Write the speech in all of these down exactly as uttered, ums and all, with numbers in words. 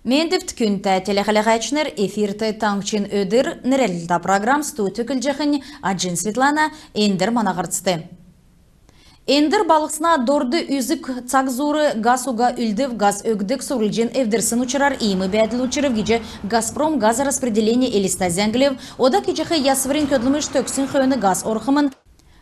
Мендвт, күндтә телехәләһәчнр! Эфирт «Таңһчин өдр» нерәдлтә программ. Студьд көтлҗәхнь Аҗин Светлана. Эндр мана һарцд. Эндр балһсна дорд үзг цаг зуур газ уга үлдв. Газ өгдг сурвлҗ эвдрсн учрар иим бәәдл учрв гиҗ «Газпром газораспределение Элиста» зәңглв. Ода кеҗәх ясврин көдлмш төгссн хөөн газ орхмн.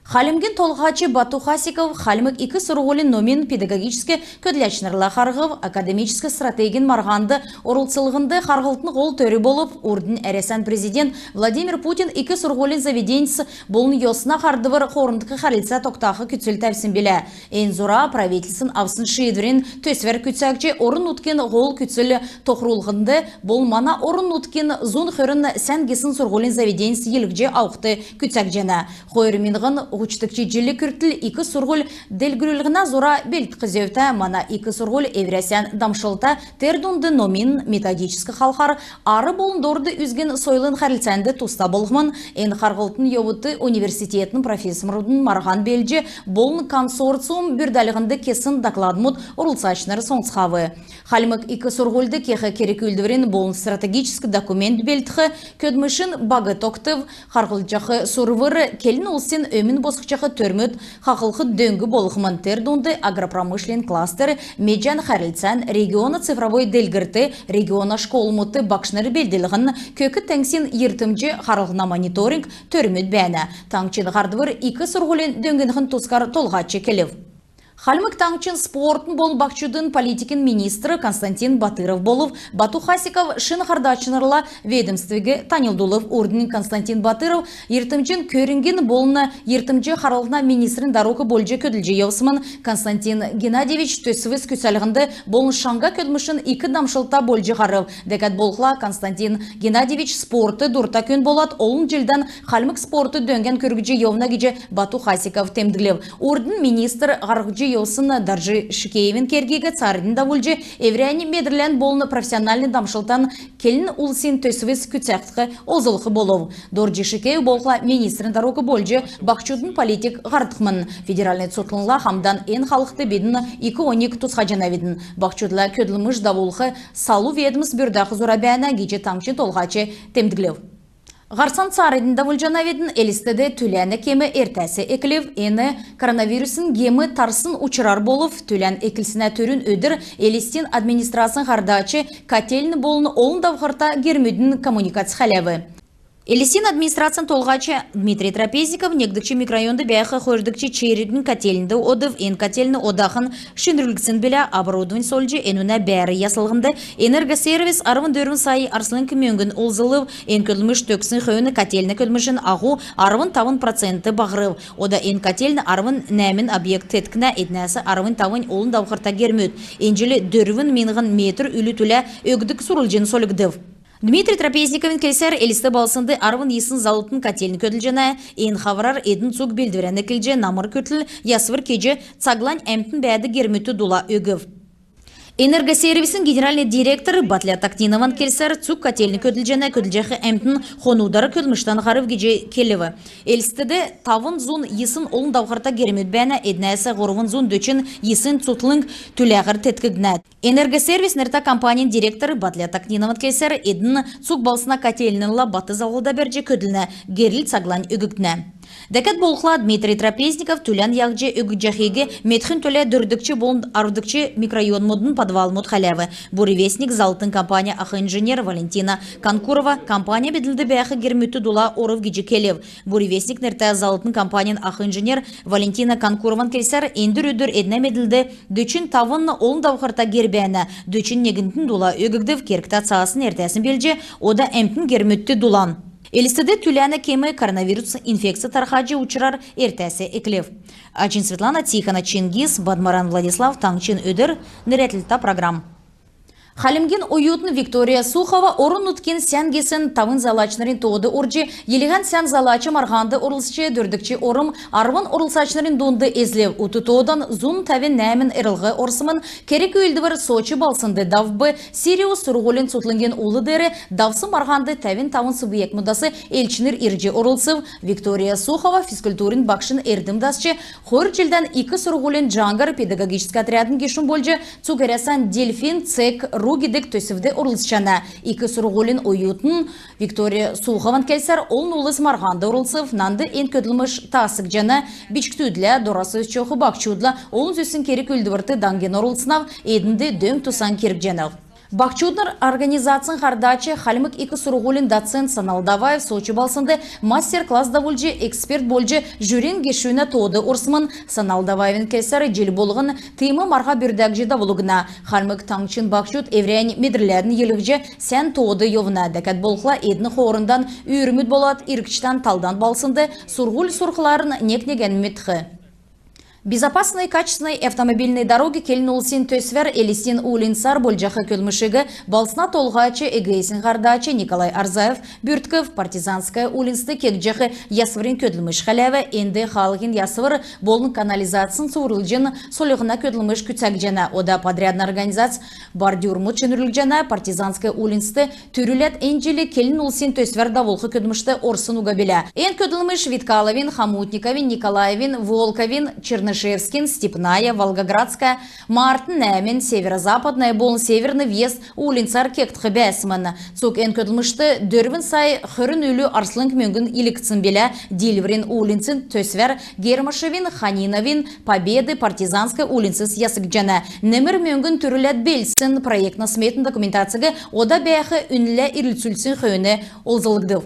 Хальмгин Толһач Бату Хасиков Хальмг ик сурһулин номин, педагогическ көдләчнрлә харһв. Академическ стратегин марһанд орлцлһнд харһлтын һол төр болв. Урднь Әрәсән президент Владимир Путин ик сурһулин заведеньс болн йосна һардвр хоорндк хәрлцә тогтах күцл тәвсн билә. Эн зура правительствин авсн шиидврин төсвәр күцәгдҗ, орн-нутгин һол күцл тохрулһнд болн мана орн-нутгин зун хөрн сән гисн сурһулин заведеньс йилһҗ авхд күцәгдҗәнә. Хойр миңһн һучдгч җил күртл ик сурһуль делгрүллһнә зура белдх зөвтә. Мана ик сурһуль эврә сән дамшлтта, тер дунд номин, методическ халхар, ар болн дорд үзгин сойлын хәрлцәнд туста болхмн. Эн харһлтын йовудт университетин профессормудын марһан белдҗ болн консорциум бүрдәлһнд кесн докладмуд орлцачнр соңсхав. Хальмг ик сурһульд кех керг-үүлдврин болн стратегическ документ белдх көдлмшин баг тогтв. Харһлҗах сурвр келн улсин өмн босхҗах төрмүд хаһлх дөң болхмн. Тер дунд агропромышленн кластер, меҗән хәрлцән, региона цифровой делгрлт, региона школмудт багшнр белдлһн, Көк теңгсин йиртмҗ харлһна мониторинг төрмүд бәәнә. Таңһчин һардвр ик сурһулин дөңнхин тускар Толһач келв. Хальмг Таңһчин спортын болн баһчудын политикин министр Константин Батыров болв. Бату Хасиков шин һардачнрла ведомствиг таньлдулв. Урднь Константин Батыров йиртмҗин көрңгин болн йиртмҗ харлһна министрин дарук болҗ көдлҗ йовсмн. Константин Геннадьевич төсвс күцәлһнд болн шаңһа көдлмшин ик дамшлтта болҗ һарв. Дәкәд болхла Константин Геннадьевич спортд дурта күн болад, олн җилдән Хальмг спортд дөңгән күргҗ йовна гиҗ Бату Хасиков темдглв. Урднь министр һарһҗ йовсн Дорҗ Шикеевин кергиг цааранднь давулҗ, эврәннь медрлән болн профессиональн дамшлтан келн улсин төсвс күцәхд олзлх болв. Дорҗ Шикеев болхла министрин дарук болҗ баһчудын политик һардхмн. Федеральн цутхлңла хамдан эн халхд бидн ик оньг тусхаҗанавидн. Баһчудла көдлмш давулх салу ведомств бүрдәх зура бәәнә гиҗ Таңһчин Толһач темдглв. Һарцан цааранднь давулҗанавидн. Элстд түләнә кем эртәс эклв. Эн коронавирусн гем тарсн учрар болв. Түлән эклснә түрүн өдр Элстин администрацин һардач котельн болн олн давхрта гермүдин коммуникац хәләв. Элстин администрацин толһач Дмитрий Трапезников негдгч микрорайонд бәәх хойрдгч чередин котельнд одв. Эн котельн одахн шинрүлгдсн билә. Оборудовань сольҗ, энүнә бәәр яслһнд «Энергосервис» арвн дөрвн сай арслң мөңгн олзлв. Эн көдлмш төгссн хөөн котельнә көдлмшин аһу арвн тавн процент баһрв. Ода эн котельн арвн нәәмн объект теткнә, эднәс арвн тавн олн давхрта гермүд. Эн җил дөрвн миңһн метр үлү түлә өгдг сурулҗн сольгдв. Дмитрий Трапезниковин келсәр, Элст балһснд арвн йисн заллтын котельн көдлҗәнә. Эн хаврар эдн цуг белдврән эклҗ, намр күртл ясвр кеҗ, цаглань әмтн бәәдг гермүдт дула өгв. «Энергосервисин» генеральн директор Батля Тактинован келсәр, цуг котельн көдлҗәнә, көдлҗәх әмтн хонудар көдлмштән һарв гиҗ келв. Элстд тавн зун йисн олн давхрта гермүд бәәнә, эднәс һурвн зун дөчн йисн цутхлң түләһәр теткгднә. «Энергосервис» нертә компанин директор Батля Тактинован келсәр, эдн цуг балһсна котельнла бат залһлда бәрҗ көдлнә, герл цаглань өггднә. Дәкәд болхла Дмитрий Трапезников түлән яһҗ өггҗәхиг медхин төлә дөрвдгч болн арвдгч микрорайонмудын подвалмуд хәләв. «Буревестник» заллтын компанин ах инженер Валентина Конкурова компанин медлд бәәх гермүдт дула орв гиҗ келв. «Буревестник» нертә заллтын компанин ах инженер Валентина Конкурован келсәр, эндр өдр эднә медлд дөчн тавн олн давхрта гер бәәнә, дөчн негнднь дула өггдв. Кергтә цаасн эртәсн белдҗ, ода әмтн гермүдт дулан. Элстд түләнә кем коронавирус инфекция тархаҗ учрар эртәс эклв. Аҗин Светлана, Тихона Чингис, Бадмаран Владислав, «Таңһчин өдр» нерәдлтә программ. Хальмгин оютн Виктория Сухова орн-нутгин сән гисн тавн залачнрин тоод орҗ, «Йилһән сән залач» марһанд орлцҗ, дөрвдгч орм арвн орлцачнрин дунд эзлв. Ут тоодан зун тәвн нәәмн эрлһ орсмн. Керг-үүлдвр Сочи балһснд давв. «Сириус» сурһулин цутхлңгин ул деер давсн марһанд тәвн тавн субъектмүдәс элчнр ирҗ орлцв. Виктория Сухова физкультурин багшин эрдм дасч, хойр җилдән ик сурһулин «Җаңһр» педагогическ отрядын гешүн болҗ, цуг Әрәсән «Дельфин» цег гидг төсвд орлцҗана. Ик сурһулин оютн Виктория Сухован келсәр, олн улс марһанд орлцв, нанд эн көдлмш таасгдҗана. Бичкдүдлә, дорас өсчәх баһчудла олн зүсн керг-үүлдврт даңгин орлцнав, эднд дөң-тусан керглҗәнәв. Баһчудын организацин һардач, Хальмг ик сурһулин доцент Санал Даваев Сочи балһснд мастер-класс давулҗ, эксперт болҗ, жюрин гешүнә тоод орсмн. Санал Даваевин келсәр, җил болһн тиим марһа бүрдәгдҗ давулгдна. Хальмг Таңһчин баһчуд эврәннь медрләрн йилһҗ, сән тоод йовна. Дәкәд болхла, эдн хоорндан үүрмүд болад, иргчдән талдан балһснд сурһуль сурхларн нег-негән медх. «Безопасные качественные автомобильные дороги» келн улсин төсвәр Элстин уульнцар болҗах көдлмшиг балһсна толһач, ЭГС-ин һардач Николай Орзаев бүрткв. Партизанская уульнцд кегдҗәх ясврин көдлмш хәләв. Энд хаалһин ясвр болн канализацин цуврилҗин сольлһна көдлмш күцәгдҗәнә. Ода подрядн организац бордюрмуд шинрүлҗәнә. Партизанская уульнцд түрүләд эн җил келн улсин төсвәр давулх көдлмшт орсн уга билә. Эн көдлмш Виткаловин, Хомутниковин, Николаевин, Волковин, Чернышевскин, Степная, Волгоградская, Мартын нәәмн, Северо-Западная болн Северный въезд уульнцар кегдх бәәсмн. Цуг эн көдлмшт дөрвн сай хөрн үлү арслң мөңгн йилһгдсн билә. Диилврин уульнцин төсвәр Гермашевин, Ханиновин, Победы, Партизанская уульнцс ясгдҗана. Немр мөңгн түрүләд белдсн. Проектн-сметн документациг ода бәәх үнлә ирлцүлсн хөөн олзлгдв.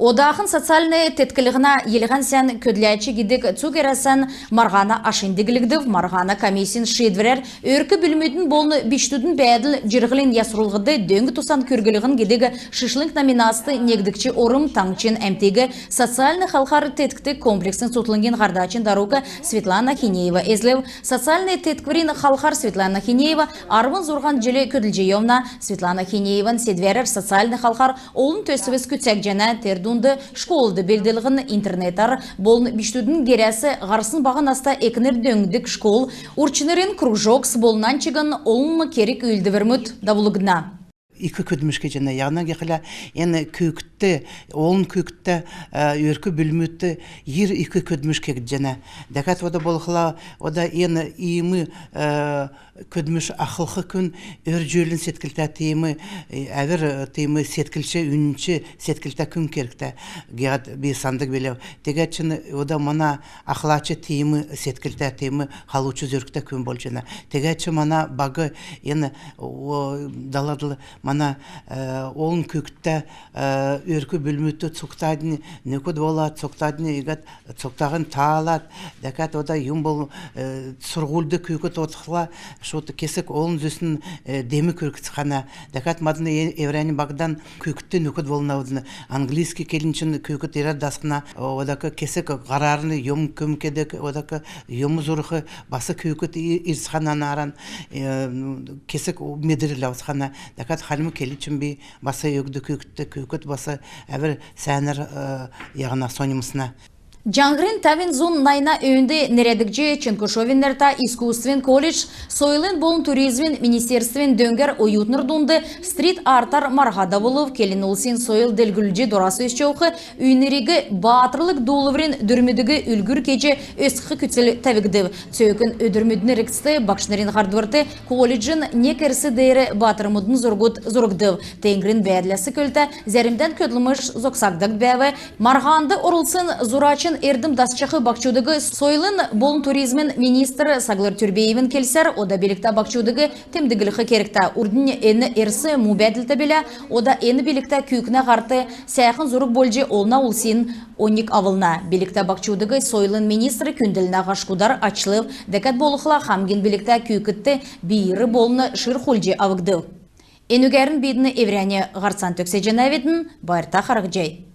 «Одахн социальн тетклһнә йилһән сән көдләч» гидг цуг Әрәсән марһана ашнь диглгдв. Марһана комиссин шиидврәр «Өрк-бүлмүдин болн бичкдүдин бәәдл-җирһлин ясрулһд дөң-тусан күрглһн» гидг шишлң номинацд негдгч орм таңһчин әмтиг социальн халхар теткдг комплексн цутхлңгин һардачин дарук Светлана Хинеева эзлв. Социальн теткврин халхар Светлана Хинеева арвн зурһан җил көдлҗ йовна. Светлана Хинееван седвәрәр социальн халхар олн төсвс күцәгдҗәнә. Тер дунд школд белдлһн, интернатар болн бичкдүдин герәс һарсн баһ наста экнр дөңндг школ, урчнрин кружокс болн нань чигн олн керг-үүлдврмүд давулгдна. Ик көдлмш кеҗәнә. Яһна гихлә, эн күүкдт, олн күүкдт, э, өрк-бүлмүдт йир ик көдлмш кегдҗәнә. Дәкәд ода болхла, ода эн иим, э, көдлмш ахлх күн өр-җөөлн седклтә, тиим, э, әвр, э, тиим седклч, үнч седклтә күн кергтә гиһәд би сандг биләв. Тегәд чигн ода мана ахлач тиим седклтә, тиим халуч зөргтә күн болҗана. Тегәд чигн мана баг эн, о, даладл мана, э, олн күүкдтә, э, өрк-бүлмүдт цугтаднь нөкд болад, цугтаднь иигәд цугтаһинь таалад, дәкәд ода юм бол, э, сурһульд күүкд одхла, шуд кесг олн зүсн, э, дем күргцхәнә. Дәкәд мадн э-, эврәннь багдан күүкдт нөкд болнавидн. Английский келн чигн күүкд ирәд дасхна, одак кесг һарарн юм күм кедг, одак юм зурх, бас күүкд и-, ирцхәнә нааран, э, кесг медрл авцхана. Дәкәд хальмг кел чигн би бас өгд күүкдт, күүкд бас әвр сәәнәр, э, яһна соньмсна. Җаңһрин тәвн зун найна өөнд нерәдгдҗ Чонкушовин нертә искусствин колледж сойлын болн туризмин министерствин дөңгәр оютнр дунд стрит-артар марһа давулв. Келн улсин сойл делгрүлҗ, дорас өсч йовх үйнриг баатрлг дуулврин дүрмүдиг үлгүр кеҗ өскх күцл тәвгдв. Цөөкн өдрмүдин эргцд багшнрин һардврт колледжин нег эрс деер баатрмудын зургуд зургдв. Теңгрин бәәдләс көлтә зәрмдән көдлмш зогсагдад бәәв. Марһанд орлцсн зурачин эрдм дасчах баһчудыг сойлын болн туризмин министр Саглр Тюрбеевин келсәр, ода билгтә баһчудыг темдглх кергтә. Урднь эн эрс му бәәдлтә билә, ода эн билгтә күүкнә һарт сәәхн зург болҗ олна улсин оньг авлна. Билгтә баһчудыг сойлын министр күндллһнә һашкудар ачлв. Дәкәд болхла, хамгин билгтә күүкдт биир болн шир хулдҗ авгдв. Энүгәрн бидн эврәннь һарцан төгсәҗәнәвидн. Байрта харһцхай.